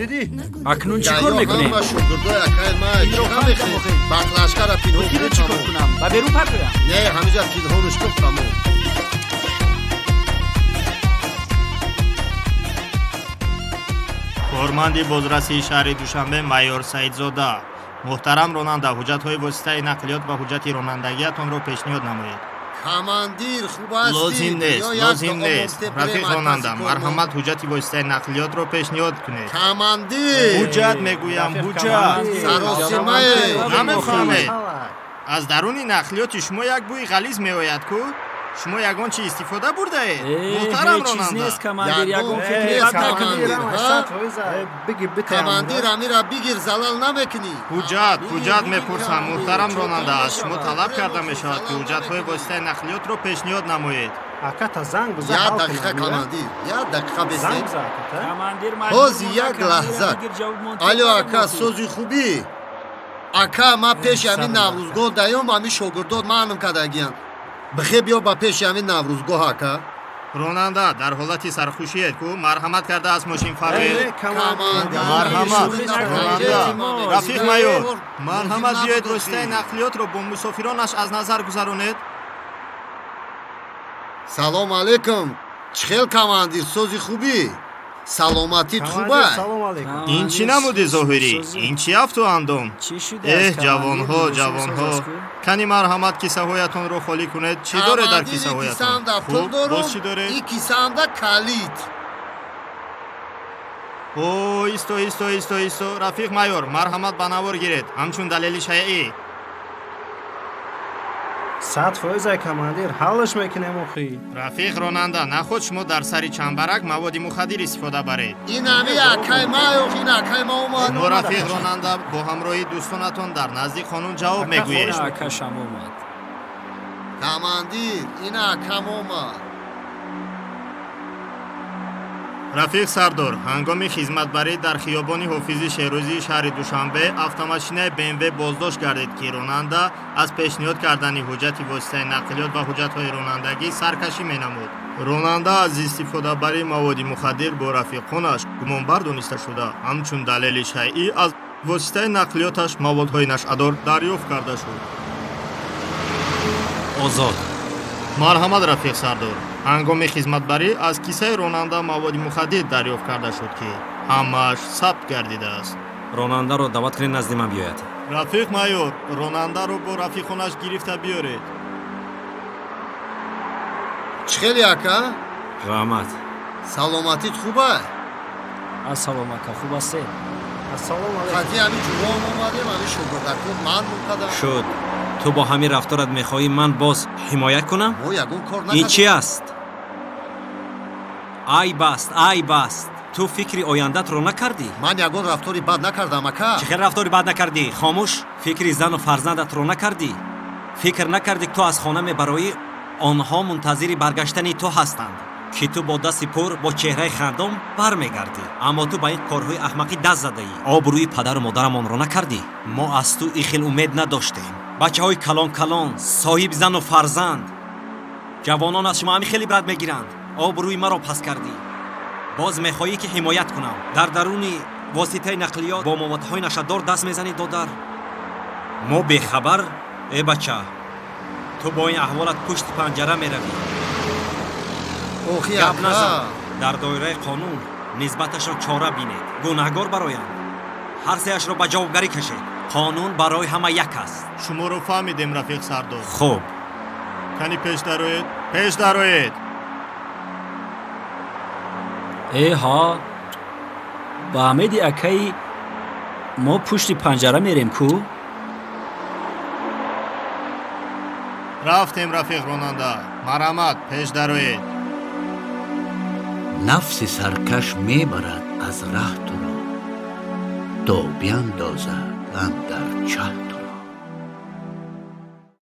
Дидӣ? Акнун чӣ кор мекунем? Ҳама шогирдои акай ма чӣ мехоҳем? Баклажкара пинҳон Киро чӣ кор кунам? Ба берун партоям? Не, ҳамиҷа пинҳонаш кун, тамом. Корманди бозрасии шаҳри Душанбе майор Саидзода. Муҳтарам ронанда, ҳуҷҷатҳои воситаи нақлиёт ва ҳуҷҷати ронандагиатонро пешниҳод намоед. Командир, хуб ҳастӣ? Лозим нест, лозим нест. Рафиқ ронанда, марҳамат, ҳуҷҷати воситаи нақлиётро пешниҳод кунед. Командир! Ҳуҷҷат мегӯям, ҳуҷҷат. Саросимае. Намефаҳмед. Аз даруни нақлиёти шумо як бӯи ғализ меояд ку? Шумо ягон чи истифода бурдаед? Муҳтарам ронанда. Нест, командир, ягон фикри бад накунед. Командир, амира бигир, залал намекунӣ. Ҳуҷҷат, ҳуҷҷат мепурсам, муҳтарам ронанда, аз шумо талаб карда мешавад, ки ҳуҷҷатҳои воситаи нақлиётро пешниҳод намоед. Як дақиқа, командир, як дақиқа бесед. Командир, ҳози як лаҳза. Алё, ака, сози хубӣ? Ака, ман пеши ҳамин Наврӯзгоҳ даём, ҳамин шогирдот маънум кардагиянд. Бихе биё ба пеши ҳамин Наврӯзгоҳ, ака. Ронанда, дар ҳолати сархушиед ку? Марҳамат карда аз мошин фароед. Марҳамат, ронанда. Рафиқ майор, марҳамат, биёед воситаи нақлиётро бо мусофиронаш аз назар гузаронед. Салом алейкум. Чӣ хел, командир, сози хубӣ? Саломатит хуба? Ин чӣ намуди зоҳирӣ? Ин чӣ афту андом? Эҳ, ҷавонҳо, ҷавонҳо, кани марҳамат, кисаҳоятонро холӣ кунед. Чӣ доред дар кисаҳоятон? Хуб, боз чӣ доред? И кисаамда калид. О, исто, исто, исто, исто. Рафиқ майор, марҳамат, ба навор гиред ҳамчун далели шайъӣ. 100%, ай командир, ҳаллаш мекунем охи. Рафиқ ронанда, наход шумо дар сари чамбарак маводи мухаддир истифода баред. Ин ами акай ма, охи, ин акай ма омад. Шумо, рафиқ ронанда, бо ҳамроҳии дӯстонатон дар назди қонун ҷавоб мегӯед. Акашам омад. Командир, ин акам омад. Рафиқ сардор, ҳангоми хизматбарӣ дар хиёбони Ҳофизи Шерӯзии шаҳри Душанбе автомошинаи БМВ боздошт гардид, ки ронанда аз пешниҳод кардани ҳуҷҷати воситаи нақлиёт ва ҳуҷҷатҳои ронандагӣ саркашӣ менамуд. Ронанда аз истифодабарии маводи мухаддир бо рафиқонаш гумонбар дониста шуда, ҳамчун далели шайъӣ аз воситаи нақлиёташ маводҳои нашъадор дарёфт карда шуд. Озод. Марҳамат, рафиқ сардор, ҳангоми хизматбарӣ аз кисаи ронанда маводи мухаддир дарёфт карда шуд, ки ҳамааш сабт гардидааст. Ронандаро даъват кунед, назди ман биёяд. Рафиқ майор, ронандаро бо рафиқонаш гирифта биёред. Чӣ хели, ака? Раҳмат. Саломатит хуба? Ассалом, ака, хуб ҳастед? Ассалому алайкум. Қати ҳамин ҷуроам омадем, ҳамин шогирдако ман мукадам. Шуд. Ту бо ҳамин рафторат мехоҳӣ ман боз ҳимоят кунам? Мо ягон кор Ин чӣ накардем. аст? Айб аст, айб аст. Ту фикри ояндатро накардӣ? Ман ягон рафтори бад накардам, ака. Чӣ хел рафтори бад накардӣ? Хомӯш. Фикри зану фарзандатро накардӣ? Фикр накардӣ, ту аз хона мебароӣ, онҳо мунтазири баргаштани ту ҳастанд, ки ту бо дасти пур, бо чеҳраи хандон бармегардӣ, аммо ту ба ин корҳои аҳмақӣ даст задаӣ. Обрӯи падару модарамонро накардӣ. Мо аз ту ин хел умед надоштем. Бачаҳои калон калон, соҳиби зану фарзанд, ҷавонон аз шумо ҳамин хел ибрат мегиранд. Обрӯи маро паст кардӣ, боз мехоҳӣ, ки ҳимоят кунам. Дар даруни воситаи нақлиёт бо маводҳои нашадор даст мезанӣ, додар. Мо бехабар. Э, бача, ту бо ин аҳволат пушти панҷара меравӣ. Охи, Гап ака. назан. Дар доираи қонун нисбаташро чора бинед. Гунаҳгор бароянд, ҳар сеашро ба ҷавобгарӣ кашед. Қонун барои ҳама як аст. Шуморо фаҳмидем, рафиқ сардор. Хуб. Кани пеш дароед, пеш дароед. Э ҳа, ба Ҳамеди акаи мо пушти панҷара мерем ку? Рафтем, рафиқ ронанда, марҳамат, пеш дароед. Нафси саркаш мебарад аз раҳ туро, то биандозад андар чаҳ.